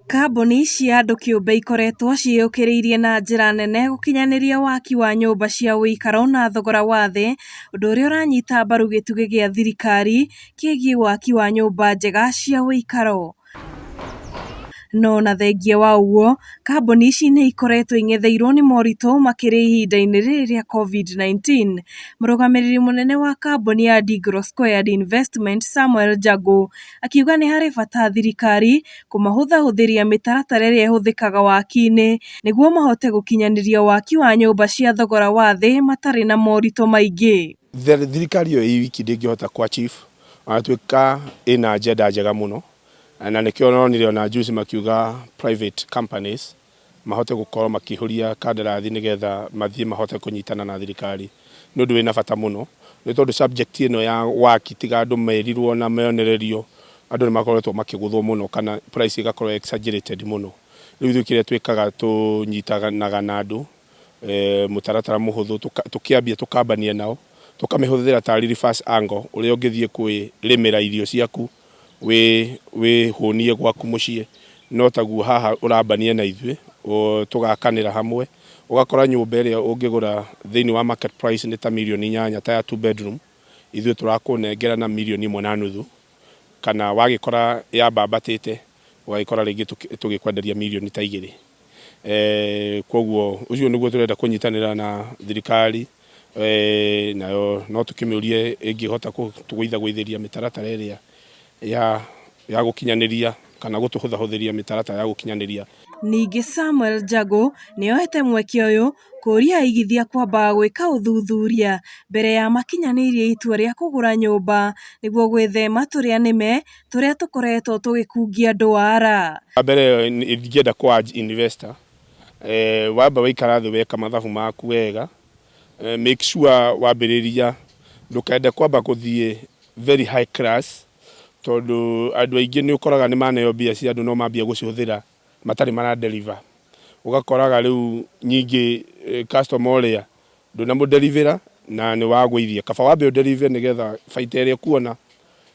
Kambuni cia andũ kĩũmbe ikoretwo ciĩyũkĩrĩirie na njĩra nene gũkinyanĩria waki wa nyũmba cia ũikaro na thogora wa thĩ, ũndũ ũrĩa ũranyita mbaru gĩtugĩ gĩa thirikari kĩgiĩ waki wa nyũmba njega cia ũikaro. No ona thengia wa ũguo, kambuni ici nĩ ikoretwo ing'etheirwo nĩ moritũ makĩria ihinda-inĩ rĩrĩ rĩa COVID-19. Mũrũgamĩrĩri mũnene wa kambuni ya Digro Squared Investment Samuel Njagu akiuga nĩ harĩ bata thirikari kũmahũthahũthĩria mĩtaratara ĩrĩa ĩhũthĩkaga waki-inĩ nĩguo mahote gũkinyanĩria waki wa nyũmba cia thogora wa thĩ matarĩ na moritũ maingĩ. Thirikari ĩyo ĩ wiki ndĩngĩhota kũ achieve ona tuĩka ĩna agenda njega mũno, na nĩkĩo nonire ona juzi makiuga private companies mahote gũkorwo makĩihũria kandarathi nĩgetha mathiĩ mahote kũnyitana na thirikari. Nĩ ũndũ wĩna bata mũno nĩ tondũ subject ĩno ya waki tiga andũ merirwo na meonererio, andũ nĩ makoretwo makĩgũthwo mũno kana price ĩgakorwo exaggerated mũno. Rĩu ithuĩ kĩrĩa twĩkaga, tũnyitanaga na andũ mũtaratara mũhũthũ, tũkĩambia tũkambania nao, tũkamĩhũthĩra tarĩ reverse angle ũrĩa ũngĩthiĩ kwĩrĩmĩra irio ciaku wĩhũnie gwaku mũciĩ, no taguo haha ũrambania na ithuĩ tũgakanĩra hamwe. Ũgakora nyũmba ĩrĩa ũngĩgũra thĩinĩ wa market price nĩ ta mirioni 8 ta ya two bedroom, ithuĩ tũrakũnengera na mirioni 1.5, kana wagĩkora yambambatĩte ũgagĩkora rĩngĩ tũgĩkwenderia mirioni ta 2. Koguo ũcio nĩguo tũrenda kũnyitanĩra na thirikari, nayo no tũkĩmĩũrie ĩngĩhota gũtũgũithagũithĩria mĩtaratara ĩrĩa ya gũkinyanĩria kana gũtũhũthahũthĩria mĩtaratara ya gũkinyanĩria. Ningĩ Samuel Njagu nĩoete mweke ũyũ kũũria aigithia kwambaga gwĩka ũthuthuria mbere ya makinyanĩirie itua rĩa kũgũra nyũmba nĩguo gwĩthema tũrĩa nĩme tũrĩa tũkoretwo tũgĩkungia andũ wara. Mbere ingĩenda kũ urge investor, wamba waikara thĩ weka mathabu maku wega, make sure wambĩrĩria ndũkende kwamba gũthiĩ very high class, tondũ andũ aingĩ nĩ ũkoraga nĩ maneo mbia cia andũ no mambia gũcihũthĩra matarĩ mara deliver. Ũgakoraga rĩu nyingĩ customer ũrĩa ndũnamũdelivera na nĩ wagũithia. Kaba wambe ũdeliver nĩgetha baita ĩrĩa ũkuona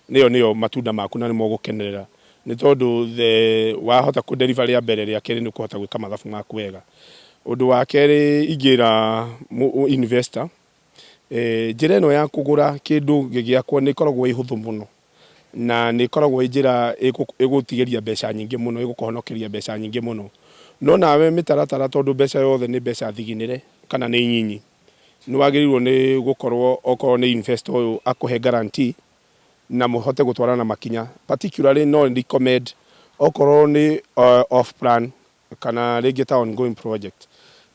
nĩyo nĩyo matunda maku na nĩmo ũgũkenerera, nĩ tondũ the wahota kũ deliver rĩa mbere, rĩa kerĩ nĩ ũkũhota gwĩka mathabu maku wega. Ũndũ wa kerĩ ingĩra investor, njĩra ĩno ya kũgũra kĩndũ gĩgĩakwo nĩ ĩkoragwo ĩ hũthũ mũno na nĩ ĩkoragwo ĩ njĩra ĩgũtigĩria mbeca nyingĩ mũno, ĩgũkũhonokeria mbeca nyingĩ mũno. No nawe mĩtaratara, tondũ mbeca yothe nĩ mbeca thiginĩre kana nĩ nyinyi, nĩ wagĩrĩirwo nĩ gũkorwo okorwo nĩ investor ũyũ akũhe guarantee na mũhote gũtwarana makinya. Particularly no recommend okorwo nĩ off plan kana rĩngĩ ta ongoing project,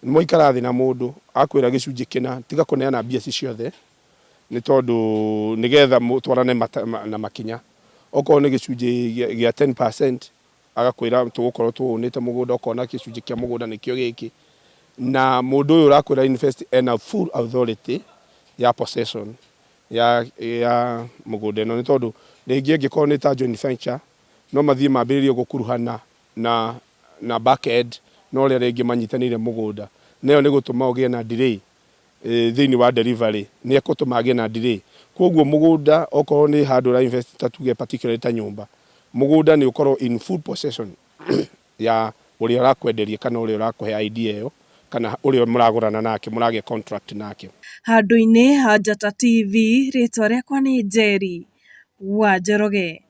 mwaikara thĩ na mũndũ akwĩra gĩcunjĩ kĩna, tiga kũneana mbia ci ciothe, nĩ tondũ nĩgetha mũtwarane na makinya. Okorwo nĩ gĩcunjĩ gĩa 10%, agakwĩra tũgũkorwo tũũnĩte mũgũnda, ũkona gĩcunjĩ kĩa mũgũnda nĩkĩo gĩkĩ, na mũndũ ũyũ ũrakwĩra invest ena full authority ya possession ya mũgũnda ĩno, nĩ tondũ rĩngĩ ĩngĩkorwo nĩ ta joint venture no mathiĩ mambĩrĩrie gũkuruhana na back end na ũrĩa rĩngĩ manyitanĩire mũgũnda, nayo nĩ gũtũma ũgĩe na delay thĩinĩ wa delivery, nĩ ekũtũma agĩe na delay. Koguo mũgũnda okorwo nĩ handũ ũra invest, ta tuge particularly ta nyũmba, mũgũnda nĩ ũkorwo in full possession ya ũrĩa ũrakwenderia kana ũrĩa ũrakũhe idea ĩyo kana ũrĩa mũragũrana nake, mũragĩa contract nake. Handũ-inĩ ha Njata TV, rĩtwa rĩakwa nĩ Njeri wa Njoroge.